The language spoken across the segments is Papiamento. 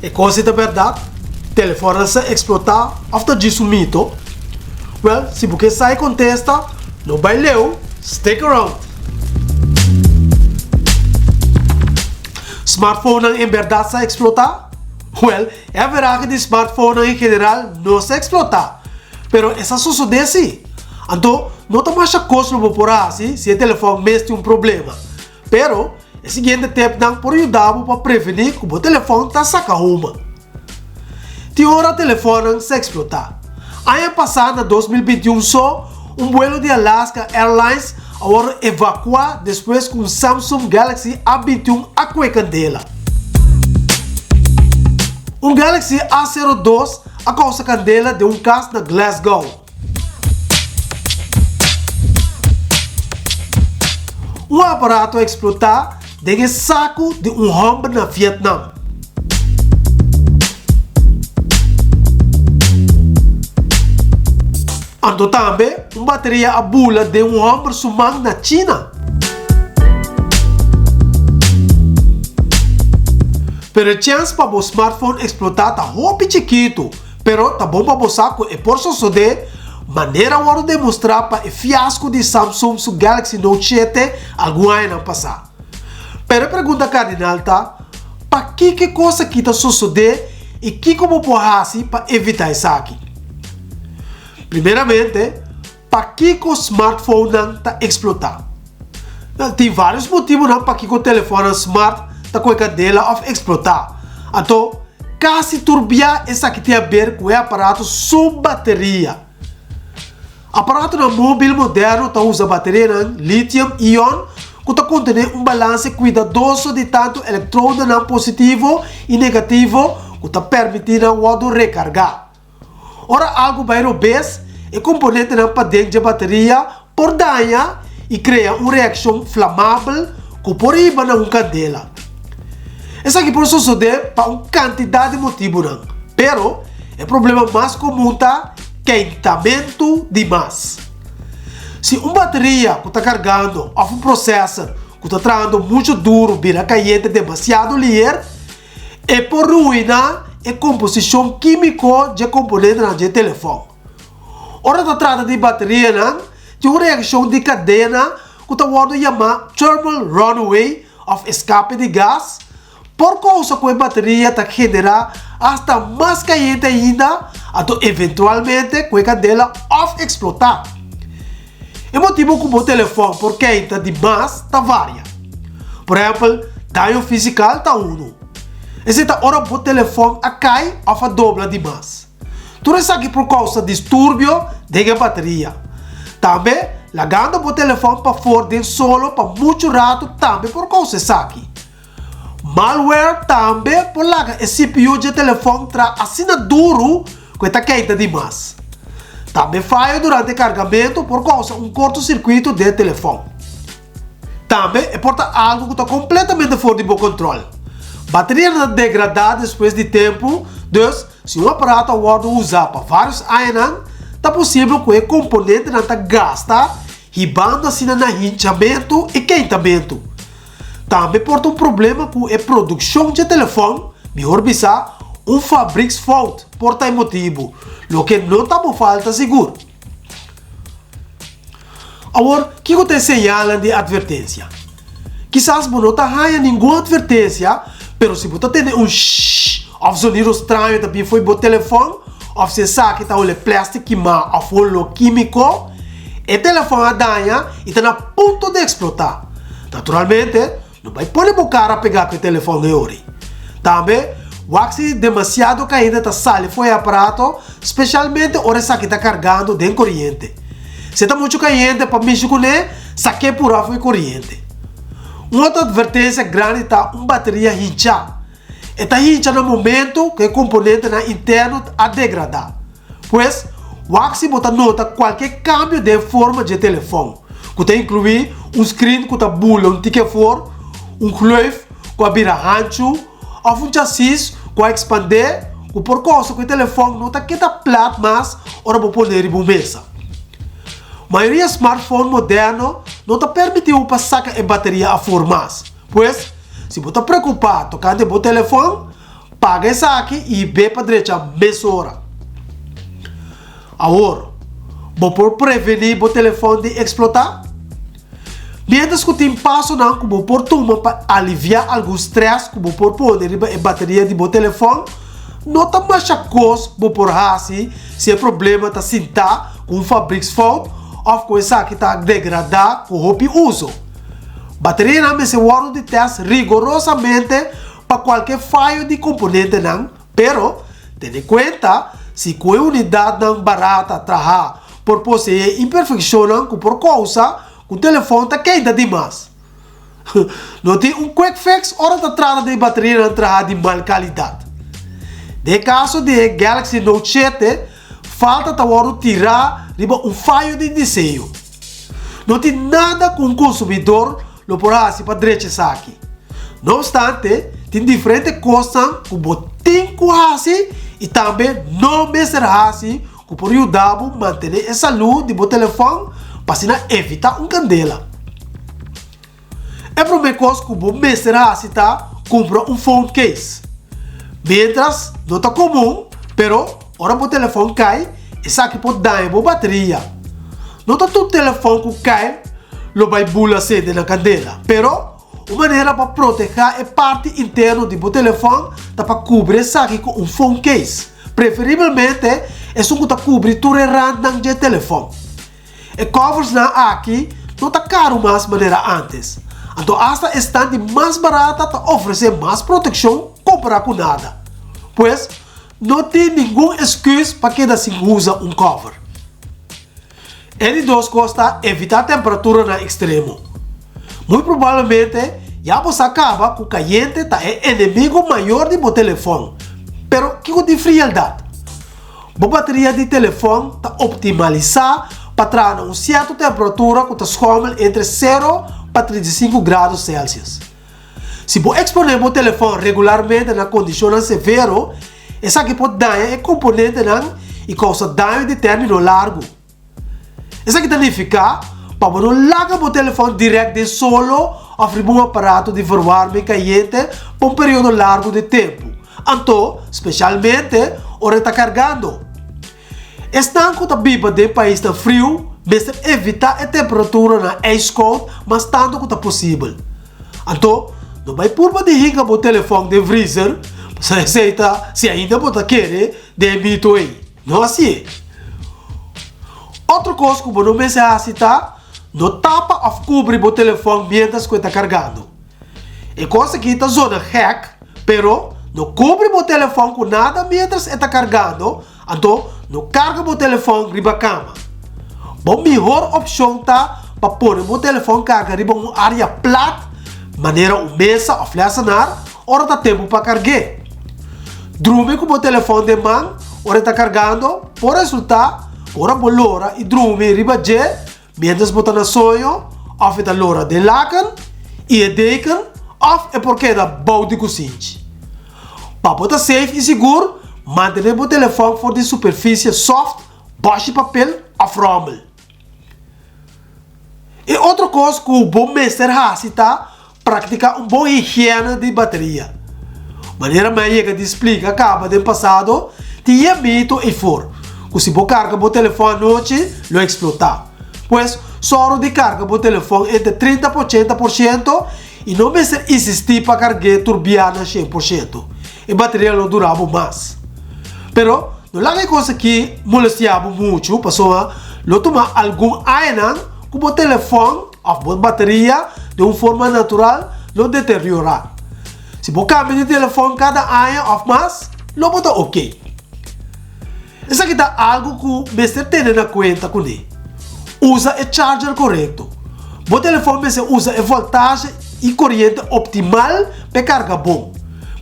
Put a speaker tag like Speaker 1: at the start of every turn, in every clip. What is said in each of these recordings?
Speaker 1: E kos ei ta bèrdat? Telefònnan sa eksplotá òf ta djis un mito? Wèl, si bo ke sa e kontesta, no bai leu, stick around! Smartphonenan en bèrdat sa eksplotá? Wèl, e averahe di smartphonenan en general no sa eksplotá, pero e sa sosodé sí. Anto, no ta masha kos lo bo por hasi si e telefòn mes tin un problema. Pero, e siguiente tepnan por yuda bo pa prevení ku bo telefòn ta saka huma. Tin ora telefònnan sa eksplotá. Aña pasá na 2021 so, un buelo di Alaska Airlines a wòrdu evakuá despues ku un Samsung Galaxy A 21 a kue kandela. Un Galaxy A 02 a kousa kandela den un kas na Glasgow. Un aparato a eksplotá den e saku di un hòmber na Vietnam. Anto tambe un bateria a bula den un hòmber su man na China. Pero e chèns pa bo smartphone eksplotá ta hopi chikitu. Pero ta bon pa bo sa ku e por sosodé manera wòrdu demostrá pa e fiasko di Samsung su Galaxy Note shete algun añanan pasá. Pero e pregunta kardinal ta, Pakiko e kos aki ta sosodé i kiko bo por hasi pa evitá esaki? Primeramente, Pakiko smartphonenan ta eksplotá? Tin vários motibunan pakiko telefònnan smart ta kohe kandela òf eksplotá. Anto, kasi tur bia esaki tin aber ku e aparato su bateria. Aparatonan mobil moderno ta usa baterianan lithium-ion ku ta kontené un balanse kuidadoso di tantu elektrodonan positivo i negativo ku ta permití nan wòrdu rekargá. Ora algu bai robes, e komponentenan paden dje bateria por daña i krea un reakshon flamabel ku por hiba na un kandela. Esaki por sosodé pa un kantidat di motibunan, pero e problema mas komun ta keintamentu di mas. Si un bateria ku ta kargando òf un prosèser ku ta trahando muchu duru bira kayente demasiado liher, E por ruiná e komposishon kímiko dje komponentenan dje telefòn. Ora ta trata di baterianan, tin un reakshon di kadena ku ta wòrdu yamá thermal runaway òf eskape di gas, por kousa ku e bateria ta generá asta mas kayente ainda, anto eventualmente ku e kandela òf eksplotá. E motibu ku bo telefòn por keinta di mas ta varia. Por ehèmpel, daño fisikal ta unu. Esei ta ora bo telefòn a kai òf a dobla di mas. Tur esaki por kousa disturbio den e bateria. Tambe, lagando bo telefòn pafor den solo pa muchu ratu tambe por kousa esaki. Malware tambe por laga e CPU dje telefòn traha asina duru ku e ta keita dimas. Tambe fayo durante kargamentu por kousa un korto sirkuito den e telefòn. Tambe e por ta algu ku ta kompletamente for di bo kontrol. Baterianan ta degradá despues di tempu, dus si un aparato a wòrdu usá pa vários añanan, ta posibel ku e komponentenan ta gasta hibando asina na hinchamentu i keintamentu. Tambe por ta un problema ku e produkshon dje telefòn, mihor bisá, un fabriksfout por ta e motibu, loke no ta bo falta sigur. Awor, kiko ta e señalnan di atvertensia? Kisas bo no ta haña ningun atvertensia, pero si bo ta tende un shhh òf zonido straño ta bin fo'i bo telefòn òf si esaki ta hole plèstik kimá òf holó kímiko, e telefòn a daña i ta na punto di eksplotá. Naturalmente, no bai pone bo kara pegá ku e telefòn e ori. Tambe, wak si demasiado kayente ta sali for e aparato, spesialmente ora esaki ta kargando den koriente. Si e ta muchu kayente pa mishi kuné, sak'é purá for e koriente. Un otro atvertensia grandi ta un bateria hinchá. E ta hincha na momento ku e komponentenan interno a degradá. Pues, wak si bo ta nota kualke kambio den forma dje telefòn, ku ta inkluí un skrin ku ta bula un tiki afor, un gleuf ku a bira hanchu òf un chasis ku a ekspandé ku por kousa ku e telefòn no ta keda plat mas ora bo pon'é riba un mesa. Mayoria smartphone moderno no ta permití bo pa saka e bateria afor mas. Pues, si bo ta preokupá tokante bo telefòn, Paga esaki i hib'é pa drecha mesora. Awor, bo por prevení bo telefòn di eksplotá? Miéntras ku tin pasonan ku bo por tuma pa aliviá algun strès ku bo por pone riba e bateria di bo telefòn, no ta masha kos bo por hasi si e problema ta sintá ku un fabriksfout òf ku esaki ta degradá ku hopi uso. Baterianan mester wòrdu di tèst rigorosamente pa kualke fayo di komponentenan, pero tene kuenta si ku e unidatnan barata trahá por poseé imperfekshonnan ku por kousa ku telefòn ta keinta dimas. No tin un quick fix ora ta trata di baterianan trahá di mal kalidat. Den e kaso di e Galaxy Note shete, falta ta wòrdu tirá riba un fayo di diseño. No tin nada ku un konsumidor lo por hasi pa drecha esaki. No opstante, tin diferente kosnan ku bo tin ku hasi i tambe no mester hasi ku por yuda bo mantené e salú di bo telefòn pa asina evitá un kandela. E promé kos ku bo mester hasi ta kumpra un phone case. Miéntras no ta komun, pero ora bo telefòn kai, esaki por daña bo bateria. No ta tur telefòn ku kai lo bai bula sende na kandela, pero un manera pa protehá e parti interno di bo telefòn ta pa kubri esaki ku un phone case, preferibelmente esun ku ta kubri tur e randnan dje telefòn. E coversnan aki no ta karu mas manera ántes, anto asta esnan di mas barata ta ofresé mas protekshon kompará ku nada. Pues, no tin ningun esküs pa keda sin usa un cover. E di dos kos ta evitá temperaturanan ekstremo. Muy probablemente ya bo sa kaba ku kayente ta e enemigo mayor di bo telefòn, pero kiko di frieldat? Bo bateria di telefòn ta optimalisá pa traha na un sierto temperatura ku ta skòmel entre sero pa 35 grado Celsius. Si bo eksponé bo telefòn regularmente na kondishonnan severo, esaki por daña e komponentenan i kousa daño di término largu. Esaki ta nifiká pa bo no laga bo telefòn dirèkt den solo òf riba un aparato di verwarming kayente pa un periodo largu di tempu, anto spesialmente ora e ta kargando. Esnan ku ta biba den paisnan friu mester evitá e temperaturanan ijskoud mas tantu ku ta posibel. Anto, no bai purba di hinka bo telefòn den vrizer, pasobra esei ta si ainda bo ta kere den e mito ei. No hasié. Otro kos ku bo no mester hasi ta no tapa òf kubri bo telefòn miéntras ku e ta kargando. E kos aki ta zona gèk, pero no kubri bo telefòn ku nada miéntras e ta kargando, anto no karga bo telefòn riba kama. Bo mihor opshon ta pa pone bo telefòn karga riba un área plat, manera un mesa òf lèsenar, ora ta tempu pa karg'é. Drumi ku bo telefòn den man ora e ta kargando por resultá ku ora bo lora i drumi riba dje miéntras bo ta na soño òf e ta lora den laken i e deken òf e por keda bou di kusinchi. Pa bo ta safe i sigur, mantené bo telefòn for di superfisie sòft, bòshi papel òf ròmel. E otro kos ku bo mester hasi ta praktiká un bon higiena di bateria. Manera mi a yega di splika kaba den pasado, tin e mito eifor ku si bo karga bo telefòn anochi lo eksplotá. Pues, sòru di karga bo telefòn entre 30 pa 80 por shento i no mester insistí pa karg'é tur bia na 100%. E bateria lo dura bo mas. Pero, no laga e kos aki molestiá bo muchu pasobra lo tuma algun añanan ku bo telefòn òf bo bateria den un forma natural lo deteriorá. Si bo kambia di telefòn kada aña òf mas, lo bo ta oké. Esaki ta algu ku mester tene na kuenta kuné. Usa e charger korekto. Bo telefòn mester usa e voltahe i koriente optimal pa e karga bon.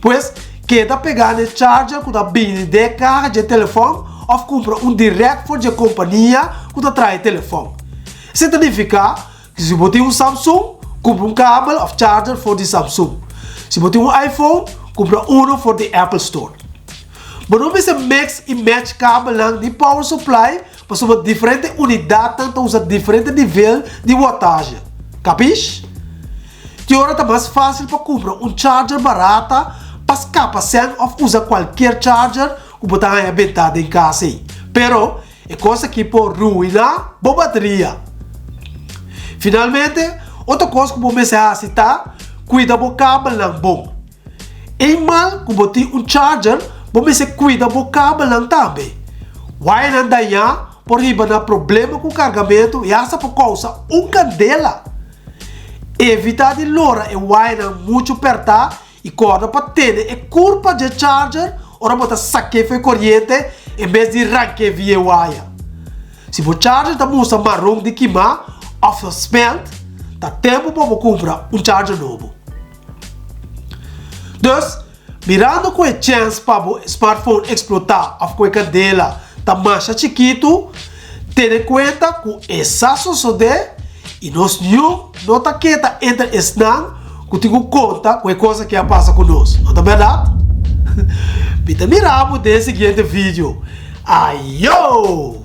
Speaker 1: Pues, keda pegá na e charger ku ta bini den e kaha dje telefòn òf kumpra un dirèkt for dje kompania ku ta traha e telefòn. Esei ta nifiká ku si bo tin un Samsung, kumpra un kabel òf charger for di Samsung. Si bo tin un iPhone, kumpra unu for di Apple Store. Bo no mester mix i match kabelnan di power supply pasobra diferente unidatnan ta usa diferente nivel di wattahe. Kapish? Tin ora ta mas fásil pa kumpra un charger barata. pa skapa sèn òf usa kualkier charger ku bo ta haña bentá den kas ei. Pero, e kos aki por ruiná bo bateria. Finalmente, otro kos ku bo mester hasi ta kuida bo kabelnan bon. Eenmaal ku bo tin un charger, bo mester kuida bo kabelnan tambe. Wayanan dañá por hiba na problema ku kargamentu i asta por kousa un kandela. Evitá di lora e wayanan muchu pèrtá i kòrda pa tene e kurpa dje charger ora bo ta sak'é for e koriente en bes di rank'é via e waya. Si bo charger ta mustra maron di kimá òf ta smèlt, ta tempu pa bo kumpra un charger nobo. Dus, mirando ku e chèns pa bo smartphone eksplotá òf ku e kandela ta masha chikitu, tene kuenta ku e sa sosodé i nos niun no ta keda entre esnan ku tin ku konta ku e kos aki a pasa ku nos. No ta bèrdat? Mi ta mira bo den e siguiente video. Ayo!